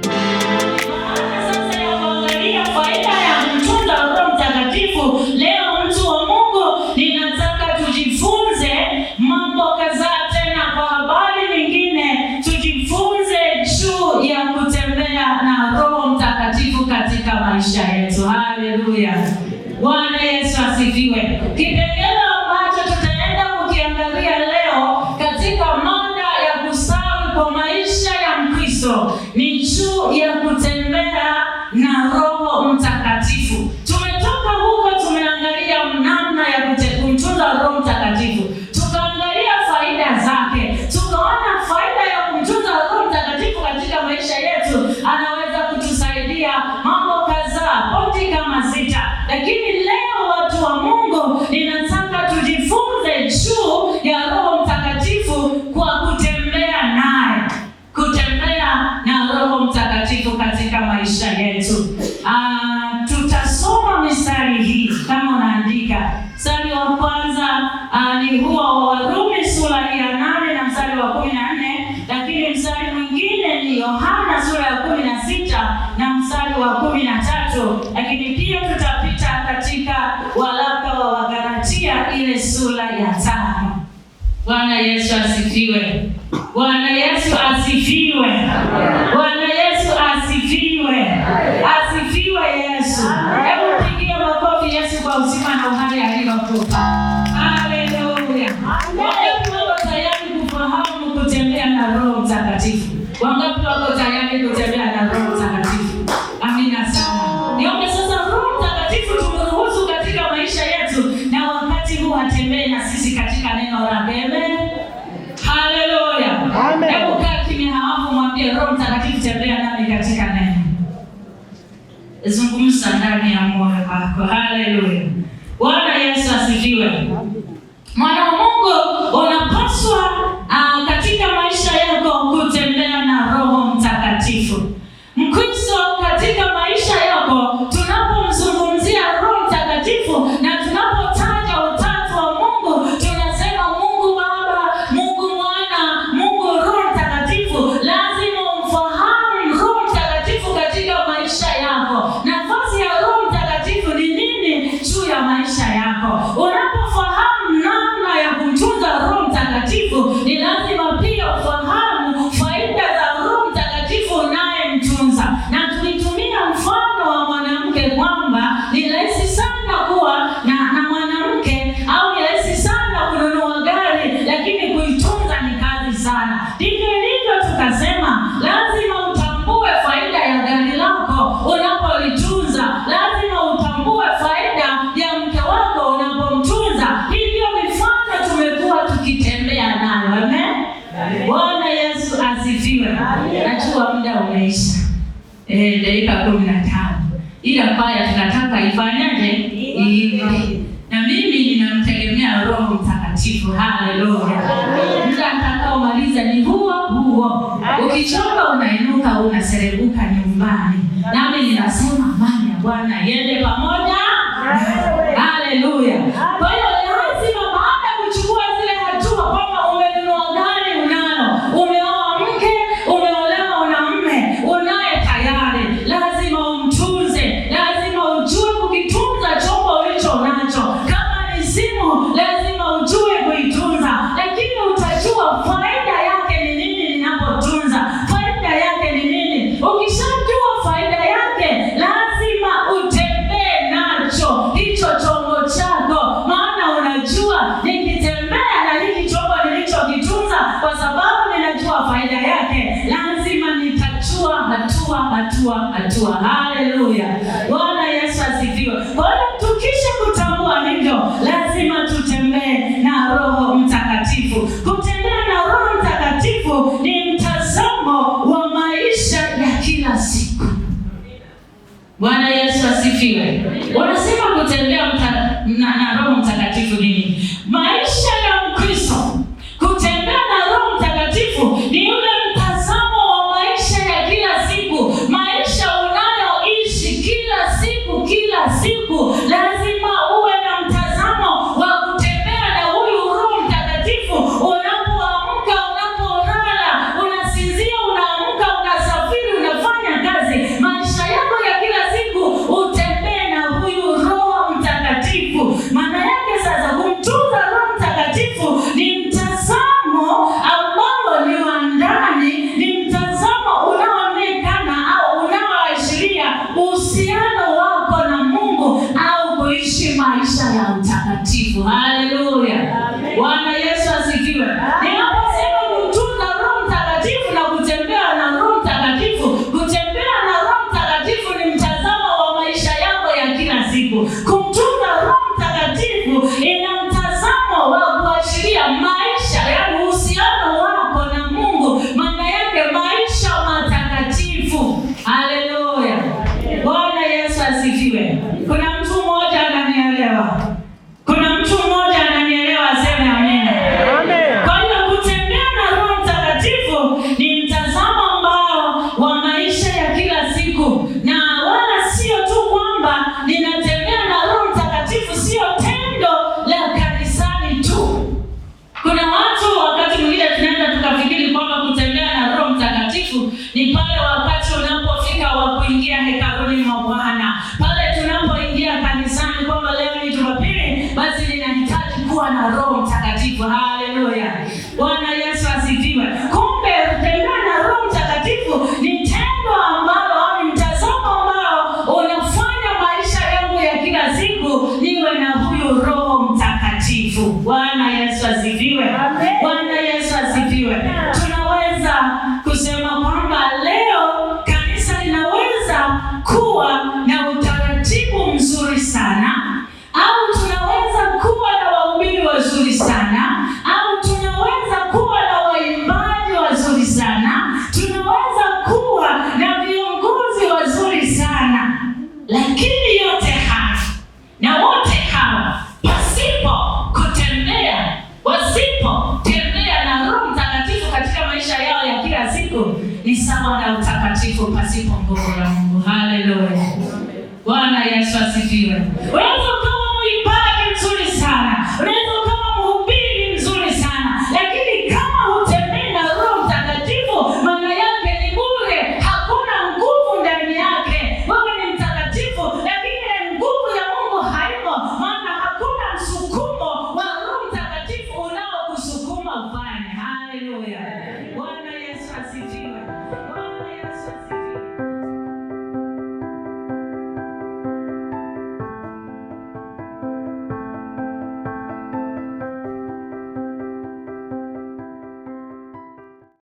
Maana sasa ya kuangalia faida ya kumtunza Roho Mtakatifu, leo mtu wa Mungu, ninataka tujifunze mambo kadhaa tena. Kwa habari nyingine, tujifunze juu ya kutembea na Roho Mtakatifu katika maisha yetu. Haleluya! Bwana Yesu asifiwe. Kipengele ambacho tutaenda kukiangalia leo katika mada ya kustawi kwa maisha ya Mkristo ni juu ya kutembea na Roho Mtakatifu. Tumetoka huko, tumeangalia namna ya kumtunza Roho Mtakatifu, tukaangalia faida zake, tukaona faida ya kumtunza Roho Mtakatifu katika maisha yetu. Anaweza kutusaidia mambo kadhaa, pointi kama sita, lakini leo watu wa Mungu, ninataka tujifunze juu ya Roho Mtakatifu kwa kutembea naye, kutembea na Roho Mtakatifu katika maisha yetu. Tutasoma mistari hii kama unaandika. Mstari wa kwanza ni huo wa Warumi sura ya 8 na mstari wa 14, lakini mstari mwingine ni Yohana sura ya 16 na mstari wa 13, lakini pia tutapita katika waraka wa Wagalatia ile sura ya 5. Bwana Yesu asifiwe. Bwana Yesu asifiwe. Bwana Yesu asifiwe. Asifiwe Yesu. Hebu pigia makofi Yesu kwa uzima na uhai aliokupa. Haleluya. Wangapi wako tayari kufahamu kutembea na Roho Mtakatifu? Wangapi wako tayari kutembea na Roho Mtakatifu? Amina sana. Niombe sasa Roho Mtakatifu tumruhusu katika maisha yetu na wakati huu atembee na sisi katika neno lake. Amen. Haleluya. Amen. Hebu kaa kimya halafu mwambie Roho Mtakatifu, tembea nami katika neno. Zungumza ndani ya moyo wako. Haleluya. Bwana Yesu asifiwe. Mwana wa Mungu, unapaswa katika maisha yako kutembea na Roho Mtakatifu. Mkristo, katika maisha yako tunapomzungumzia Roho Mtakatifu na tunapotaja utatu wa Mungu, tunasema Mungu Baba, Mungu Mwana, Mungu Roho Mtakatifu. Lazima umfahamu Roho Mtakatifu katika maisha yako. Nafasi ya Roho Mtakatifu ni nini juu ya maisha yako? Unapofahamu namna ya kumtunza Roho Mtakatifu, ni lazima pia ufahamu faida za Roho Mtakatifu unayemtunza. Na tulitumia mfano wa mwanamke kwamba ni rahisi sana kuwa na mwanamke au ni rahisi sana kununua gari, lakini kuitunza ni kazi sana. Ndivyo ilivyo, tukasema lazima utambue faida ya gari lako unapolitunza, lazima utambue faida ya mke wako unapomtunza. Hii ndio mifano tumekuwa tukitembea nayo. Amen. Bwana Yesu asifiwe. Najua muda umeisha, dakika 15, ila kwaya tunataka ifanyaje? Iimbe. Na mimi ninamtegemea Roho Mtakatifu. Haleluya. Muda atakaomaliza ni huo huo. Ukichoka unainuka, unaserebuka nyumbani. Nami ninasema amani ya Bwana iende pamoja. Haleluya. Kwa hiyo lazima baada ya kuchukua zile hatua kwamba umenunua gari unalo, umeoa mke, umeolewa una mume, unaye tayari, lazima umtunze, lazima ujue kukitunza chombo ulicho nacho. Kama ni simu, lazima ujue kuitunza, lakini utajua faida yake ni nini ninapotunza, faida yake ni nini. Ukisha Mtakatifu. Haleluya! Bwana Yesu asifiwe. Ninaposema kumtunza Roho Mtakatifu na kutembea na Roho Mtakatifu, kutembea na Roho Mtakatifu ni mtazamo wa maisha yako ya kila siku. Kumtunza Roho Mtakatifu ina mtazamo wa kuashiria maisha, yaani uhusiano wako na Mungu, maana yake maisha matakatifu. Haleluya! Bwana Yesu asifiwe. Kuna mtu mmoja ananielewa? Kuna mtu mmoja ananielewa? Aseme amina. Amen. Kwa hiyo kutembea na Roho Mtakatifu ni mtazamo ambao wa maisha ya kila siku, na wala sio tu kwamba ninatembea na Roho Mtakatifu, sio tendo la kanisani tu. Kuna watu wakati mwingine tunaenda tukafikiri kwamba kutembea na Roho Mtakatifu ni pale wakati unapofika wa kuingia hekaluni mwa Bwana, pale tunapoingia kanisani, kwamba leo ni Jumapili, basi ninahitaji kuwa na Roho Mtakatifu. Haleluya, Bwana Yesu asifiwe. Kumbe kutembea na Roho Mtakatifu ni tendo ambalo au ni mtazamo ambao unafanya maisha yangu ya kila siku niwe na huyu Roho Mtakatifu. Bwana Yesu asifiwe. Amen. Bwana Yesu asifiwe. Tunaweza kusema kwamba leo kanisa linaweza kuwa na utaratibu mzuri sana, au tunaweza kuwa na wahubiri wazuri sana, au tunaweza kuwa na waimbaji wazuri sana, tunaweza kuwa na viongozi wazuri sana, lakini yote haya na wote hawa pasipo kutembea, wasipotembea na Roho Mtakatifu katika maisha yao ya kila siku, ni sawa na utakatifu pasipo nguvu ya Mungu. Haleluya! Bwana Yesu asifiwe.